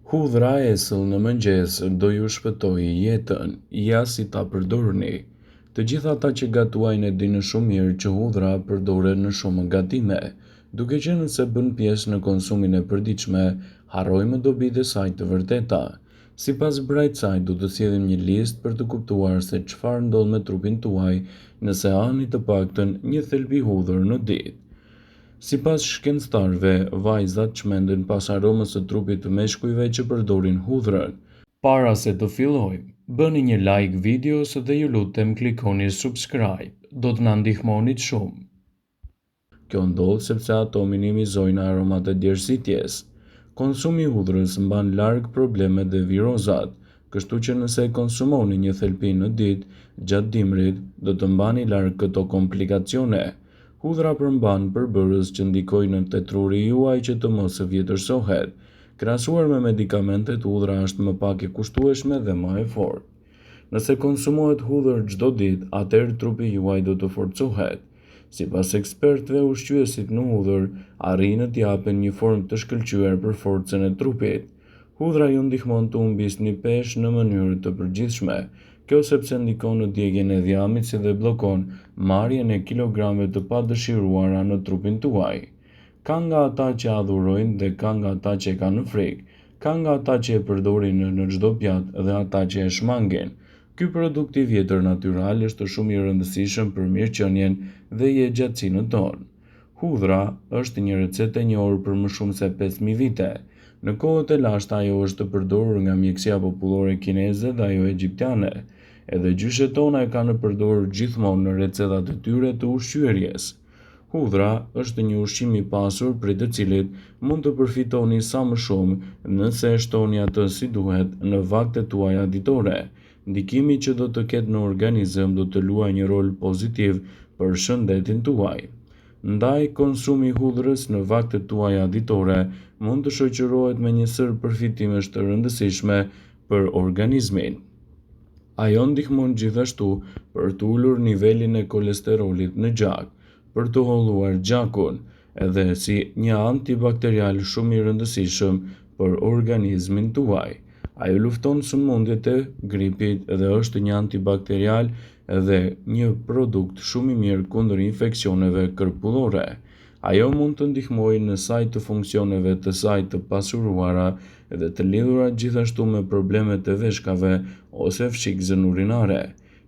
Hudhra esëll në mëngjes do ju shpëtojë jetën, ja si ta përdorni. Të gjithë ata që gatuajnë e dinë shumë mirë që hudhra përdoret në shumë gatime. Duke qenë se bën pjesë në konsumin e përditshme, harrojmë dobitë e saj të vërteta. Sipas Brightside do të sjellim një listë për të kuptuar se çfarë ndodh me trupin tuaj nëse hani të paktën një thelbi hudhër në ditë. Sipas shkencëtarëve, vajzat çmenden pas aromës së trupit të meshkujve që përdorin hudhrën. Para se të fillojmë, bëni një like videos dhe ju lutem klikoni subscribe, do të na ndihmonit shumë. Kjo ndodh sepse ato minimizojnë aromat e djersitjes. Konsumi i hudhrës mban larg problemet dhe virozat, kështu që nëse e konsumoni një thelpi në ditë gjatë dimrit, do të mbani larg këto komplikacione. Hudhra përmban përbërës që ndikojnë te truri juaj që të mos vjetërsohet. Krahasuar me medikamentet, hudhra është më pak e kushtueshme dhe më e fortë. Nëse konsumohet hudhër çdo ditë, atëherë trupi juaj do të forcohet. Sipas ekspertëve, ushqyesit në hudhër arrijnë të japin një formë të shkëlqyer për forcën e trupit. Hudhra ju ndihmon të humbisni peshë në mënyrë të përgjithshme. Kjo sepse ndikon në djegien e dhjamit si dhe bllokon marrjen e kilogramëve të padëshiruara në trupin tuaj. Ka nga ata që e adhurojnë dhe ka nga ata që e kanë frikë. Ka nga ata që e përdorin në çdo pjatë dhe ata që e shmangin. Ky produkt i vjetër natyral është shumë i rëndësishëm për mirëqenien dhe jetëgjatësinë tonë. Hudhra është një recetë e njohur për më shumë se 5000 vite. Në kohët e lashta ajo është përdorur nga mjekësia popullore kineze dhe ajo egjiptiane. Edhe gjyshet tona e kanë përdorur gjithmonë në recetat e tyre të ushqyerjes. Hudhra është një ushqim i pasur prej të cilit mund të përfitoni sa më shumë nëse e shtoni atë si duhet në vaktet tuaja ditore. Ndikimi që do të ketë në organizëm do të luajë një rol pozitiv për shëndetin tuaj. Ndaj, konsumi i hudhrës në vaktet tuaja ditore mund të shoqërohet me një sërë përfitimesh të rëndësishme për organizmin. Ajo ndihmon gjithashtu për të ulur nivelin e kolesterolit në gjak, për të holluar gjakun, edhe si një antibakterial shumë i rëndësishëm për organizmin tuaj. Ajo lufton sëmundjet e gripit dhe është një antibakterial dhe një produkt shumë i mirë kundër infeksioneve kërpudhore. Ajo mund të ndihmojë në sajë të funksioneve të saj të pasuruara dhe të lidhura gjithashtu me problemet e veshkave ose fshikëzën urinare.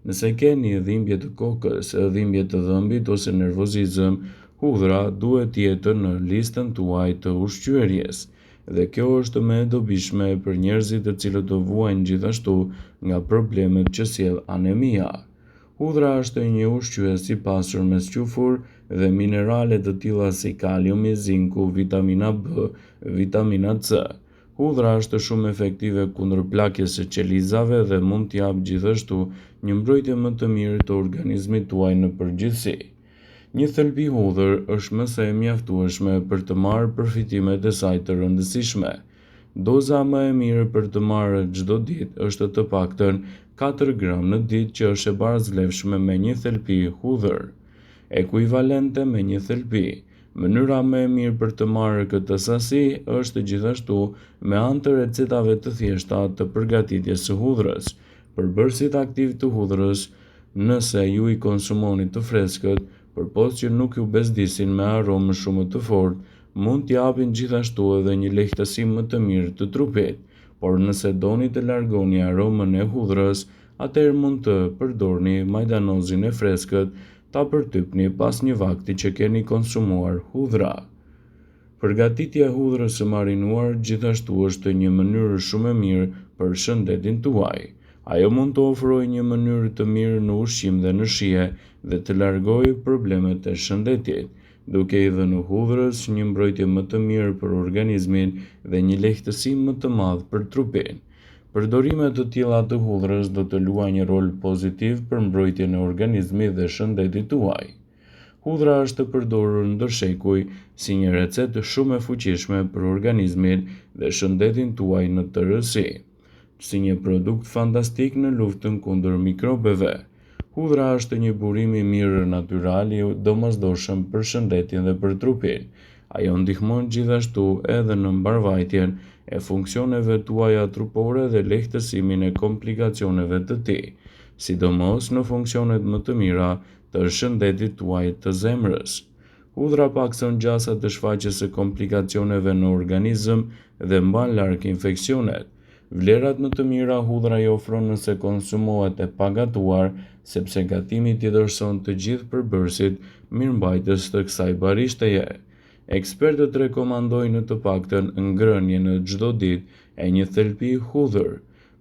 Nëse keni dhimbje të kokës, dhimbje të dhëmbit ose nervozizëm, hudhra duhet të jetë në listën tuaj të ushqyerjes. Dhe kjo është më e dobishme për njerëzit të cilët të vuajnë gjithashtu nga problemet që sjell anemia. Hudhra është një ushqyes i pasur me squfur dhe minerale të tilla si kaliumi, zinku, vitamina B, vitamina C. Hudhra është shumë efektive kundër plakjes së qelizave dhe mund të japë gjithashtu një mbrojtje më të mirë të organizmit tuaj në përgjithësi. Një thelbi hudhër është më se e mjaftueshme për të marrë përfitimet e saj të rëndësishme. Doza më e mirë për të marrë çdo ditë është të paktën 4 gram në ditë që është e barasvlefshme me një thelbi hudhër. Ekuivalente me një thelbi. Mënyra më e mirë për të marrë këtë sasi është gjithashtu me anë të recetave të thjeshta të përgatitjes së hudhrës. Përbërësit aktivë të hudhrës, nëse ju i konsumoni të freskët, përpos që nuk ju bezdisin me aromë shumë të fortë, mund t'japin gjithashtu edhe një lehtësim më të mirë të trupit. Por nëse doni të largoni aromën e hudhrës, atëherë mund të përdorni majdanozin e freskët ta përtypni pas një vakti që keni konsumuar hudhra. Përgatitja e hudhrës së marinuar gjithashtu është një mënyrë shumë e mirë për shëndetin tuaj. Ajo mund të ofrojë një mënyrë të mirë në ushqim dhe në shije dhe të largojë problemet e shëndetit, duke i dhënë hudhrës një mbrojtje më të mirë për organizmin dhe një lehtësim më të madh për trupin. Përdorime të tilla të hudhrës do të luajnë një rol pozitiv për mbrojtjen e organizmit dhe shëndetit tuaj. Hudhra është përdorur ndër shekuj si një recetë shumë e fuqishme për organizmin dhe shëndetin tuaj në tërësi. Si një produkt fantastik në luftën kundër mikrobeve. Hudhra është një burim i mirë natyral i domosdoshëm për shëndetin dhe për trupin. Ajo ndihmon gjithashtu edhe në mbarëvajtjen e funksioneve tuaja trupore dhe lehtësimin e komplikacioneve të tij, sidomos në funksionet më të mira të shëndetit tuaj të zemrës. Hudhra pakëson gjasat e shfaqjes së komplikacioneve në organizëm dhe mban larg infeksionet. Vlerat më të mira hudhra i ofron nëse konsumohet e pagatuar, sepse gatimi tjetërson të gjithë përbërësit mirëmbajtës të kësaj barishteje. Ekspertët rekomandojnë të paktën ngrënien çdo ditë e një thelpi hudhër,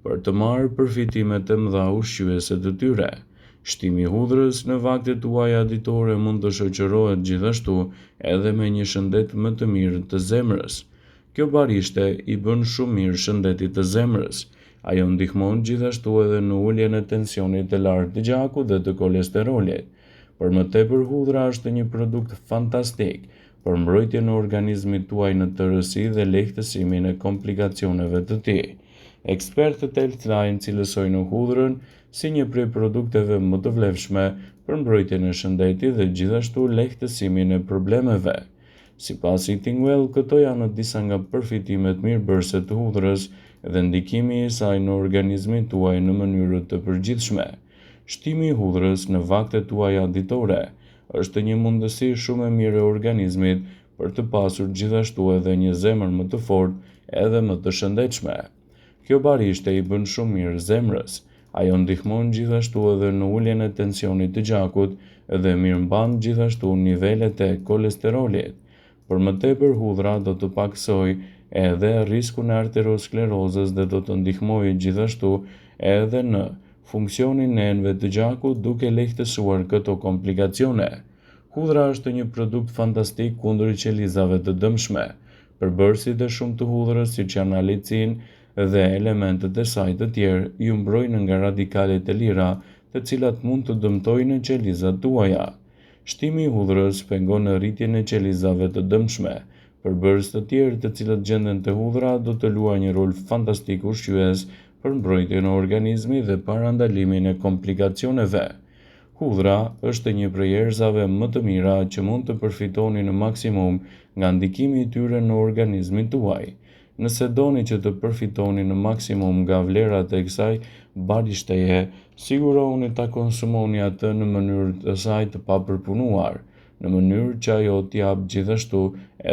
për të marrë përfitimet e mëdha ushqyese të tyre. Shtimi i hudhrës në vaktet tuaja ditore mund të shoqërohet gjithashtu edhe me një shëndet më të mirë të zemrës. Kjo barishte i bën shumë mirë shëndetit të zemrës. Ajo ndihmon gjithashtu edhe në uljen e tensionit të lartë të gjakut dhe të kolesterolit. Për më tepër hudhra është një produkt fantastik për mbrojtjen e organizmit tuaj në tërësi dhe lehtësimin e komplikacioneve të tij. Ekspertët e Healthline cilësojnë hudhrën si një prej produkteve më të vlefshme për mbrojtjen e shëndetit dhe gjithashtu lehtësimin e problemeve. Sipas Eating Well, këto janë disa nga përfitimet mirëbërëse të hudhrës dhe ndikimi i saj në organizmin tuaj në mënyrë të përgjithshme. Shtimi i hudhrës në vaktet tuaja ditore është një mundësi shumë e mirë e organizmit për të pasur gjithashtu edhe një zemër më të fortë edhe më të shëndetshme. Kjo barishte i bën shumë mirë zemrës. Ajo ndihmon gjithashtu edhe në uljen e tensionit të gjakut dhe mirëmban gjithashtu nivelet e kolesterolit. Për më tepër hudhra do të pakësojë edhe riskun e arteriosklerozës dhe do të ndihmojë gjithashtu edhe në funksionin e enëve të gjakut duke lehtësuar këto komplikacione. Hudhra është një produkt fantastik kundër qelizave të dëmshme. Përbërësit e shumtë të hudhrës, siç janë alicin dhe elementët e saj të tjerë, ju mbrojnë nga radikalet e lira, të cilat mund të dëmtojnë qelizat tuaja. Shtimi i hudhrës pengon rritjen e qelizave të dëmshme. Përbërës të tjerë të cilët gjenden te hudhra do të luajnë një rol fantastik ushqyes për mbrojtjen e organizmit dhe parandalimin e komplikacioneve. Hudhra është një prej erëzave më të mira që mund të përfitoni në maksimum nga ndikimi i tyre në organizmin tuaj. Nëse doni që të përfitoni në maksimum nga vlerat e kësaj barishteje, sigurohuni ta konsumoni atë në mënyrë të saj të papërpunuar, në mënyrë që ajo të japë gjithashtu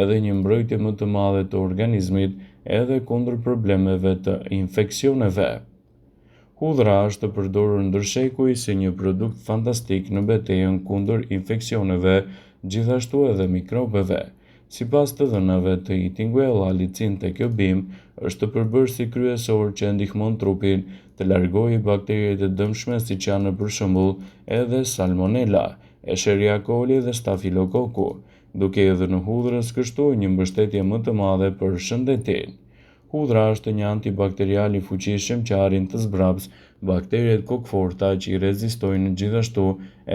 edhe një mbrojtje më të madhe të organizmit edhe kundër problemeve të infeksioneve. Hudhra është përdorur ndër shekuj si një produkt fantastik në betejën kundër infeksioneve, gjithashtu edhe mikrobeve. Sipas të dhënave të Eating Well, alicin te kjo bimë është përbërësi kryesor që e ndihmon trupin të largojë bakteriet e dëmshme siç janë për shembull edhe salmonella, Escherichia coli dhe stafilokoku, duke i dhënë hudhrës kështu një mbështetje më të madhe për shëndetin. Hudhra është një antibakterial i fuqishëm që arrin të zbrapsë bakteret kokëforta që i rezistojnë gjithashtu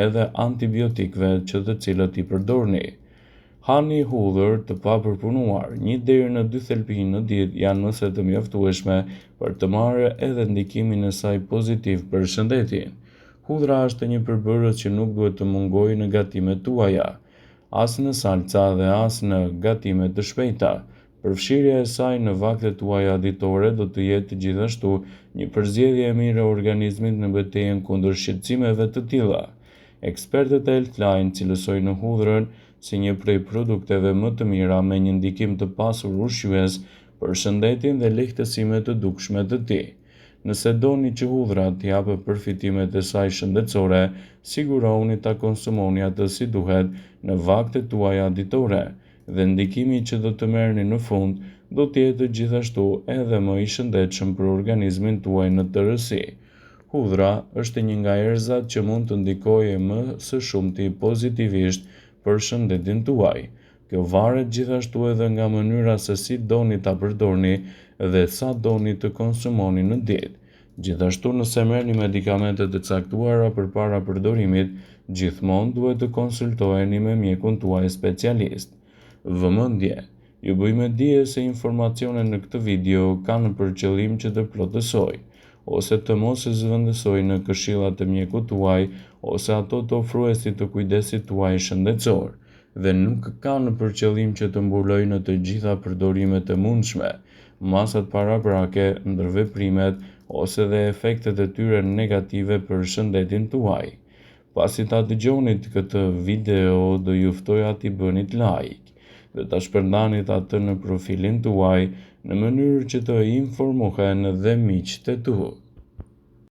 edhe antibiotikëve që të cilët i përdorni. Hani hudhër të papërpunuar, një deri në dy thelpinj në ditë janë më se të mjaftueshme për të marrë edhe ndikimin e saj pozitiv për shëndetin. Hudhra është një përbërës që nuk duhet të mungojë në gatimet tuaja, as në salca dhe as në gatime të shpejta. Përfshirja e saj në vaktet tuaja ditore do të jetë gjithashtu një përzgjedhje e mirë e organizmit në betejën kundër shqetësimeve të tilla. Ekspertët e Healthline cilësojnë hudhrën si një prej produkteve më të mira me një ndikim të pasur ushqyes për shëndetin dhe lehtësime të dukshme të tij. Nëse doni që hudhra të japë përfitimet e saj shëndetësore, sigurohuni ta konsumoni atë si duhet në vaktet tuaja ditore. Dhe ndikimi që do të merrni në fund do të jetë gjithashtu edhe më i shëndetshëm për organizmin tuaj në tërësi. Hudhra është një nga erëzat që mund të ndikojë më së shumti pozitivisht për shëndetin tuaj. Kjo varet gjithashtu edhe nga mënyra se si doni ta përdorni dhe sa doni të konsumoni në ditë. Gjithashtu nëse merrni medikamente të caktuara përpara përdorimit, gjithmonë duhet të konsultoheni me mjekun tuaj specialist. Vëmendje! Ju bëj me dije se informacionet në këtë video kanë për qëllim që të plotësojë ose të mos zëvendësojnë këshillat e mjekut tuaj ose ato të ofruesit të kujdesit tuaj shëndetësor. dhe nuk kanë për qëllim që të mbulojnë të gjitha përdorimet e mundshme, masat paraprake, ndërveprimet ose dhe efektet e tyre negative për shëndetin tuaj. Pasi ta dëgjonit këtë video, do ju ftoja t'i bënit like dhe ta shpërndanit atë në profilin tuaj në mënyrë që të informohen dhe miqtë e tu.